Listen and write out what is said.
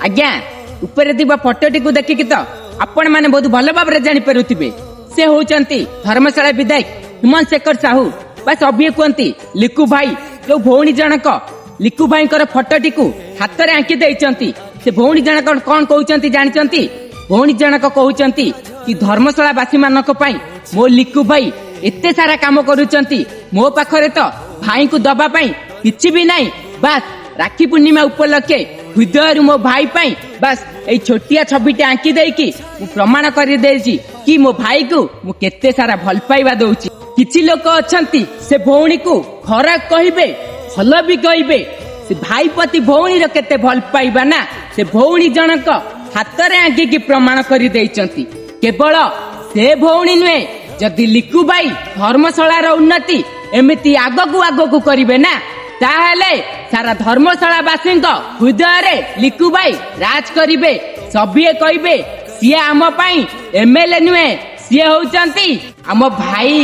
ଆଜ୍ଞା, ଉପରେ ଥିବା ଫଟୋଟିକୁ ଦେଖିକି ତ ଆପଣ ମାନେ ବହୁତ ଭଲ ଭାବରେ ଜାଣିପାରୁଥିବେ, ସେ ହଉଛନ୍ତି ଧର୍ମଶାଳା ବିଧାୟକ ହିମନ୍ତ ଶେଖର ସାହୁ ବା ସଭିଏ କୁହନ୍ତି ଲିକୁ ଭାଇ। ଯୋଉ ଭଉଣୀ ଜଣକ ଲିକୁ ଭାଇଙ୍କର ଫଟୋଟିକୁ ହାତରେ ଆଙ୍କି ଦେଇଛନ୍ତି, ସେ ଭଉଣୀ ଜଣକ କଣ କହୁଛନ୍ତି ଜାଣିଛନ୍ତି? ଭଉଣୀ ଜଣକ କହୁଛନ୍ତି କି ଧର୍ମଶାଳା ବାସୀ ମାନଙ୍କ ପାଇଁ ମୋ ଲିକୁ ଭାଇ ଏତେ ସାରା କାମ କରୁଛନ୍ତି, ମୋ ପାଖରେ ତ ଭାଇଙ୍କୁ ଦବା ପାଇଁ କିଛି ବି ନାହିଁ। ବାସ୍, ରାକ୍ଷୀ ପୂର୍ଣ୍ଣିମା ଉପଲକ୍ଷେ ହୃଦୟରୁ ମୋ ଭାଇ ପାଇଁ ବାସ୍ ଏଇ ଛୋଟିଆ ଛବିଟି ଆଙ୍କି ଦେଇକି ମୁଁ ପ୍ରମାଣ କରିଦେଇଛି କି ମୋ ଭାଇକୁ ମୁଁ କେତେ ସାରା ଭଲ ପାଇବା ଦଉଛି। କିଛି ଲୋକ ଅଛନ୍ତି, ସେ ଭଉଣୀକୁ ଖରାପ କହିବେ, ଭଲ ବି କହିବେ। ସେ ଭାଇ ପ୍ରତି ଭଉଣୀର କେତେ ଭଲ ପାଇବା ନା, ସେ ଭଉଣୀ ଜଣକ ହାତରେ ଆଙ୍କିକି ପ୍ରମାଣ କରିଦେଇଛନ୍ତି। କେବଳ ସେ ଭଉଣୀ ନୁହେଁ, ଯଦି ଲିକୁ ଭାଇ ଧର୍ମଶାଳାର ଉନ୍ନତି ଏମିତି ଆଗକୁ ଆଗକୁ କରିବେ ନା, ତାହେଲେ ସାରା ଧର୍ମଶାଳା ବାସୀଙ୍କ ହୃଦୟରେ ଲିକୁ ଭାଇ ରାଜ କରିବେ। ସଭିଏ କହିବେ, ସିଏ ଆମ ପାଇଁ ଏମଏଲଏ ନୁହେଁ, ସିଏ ହଉଛନ୍ତି ଆମ ଭାଇ।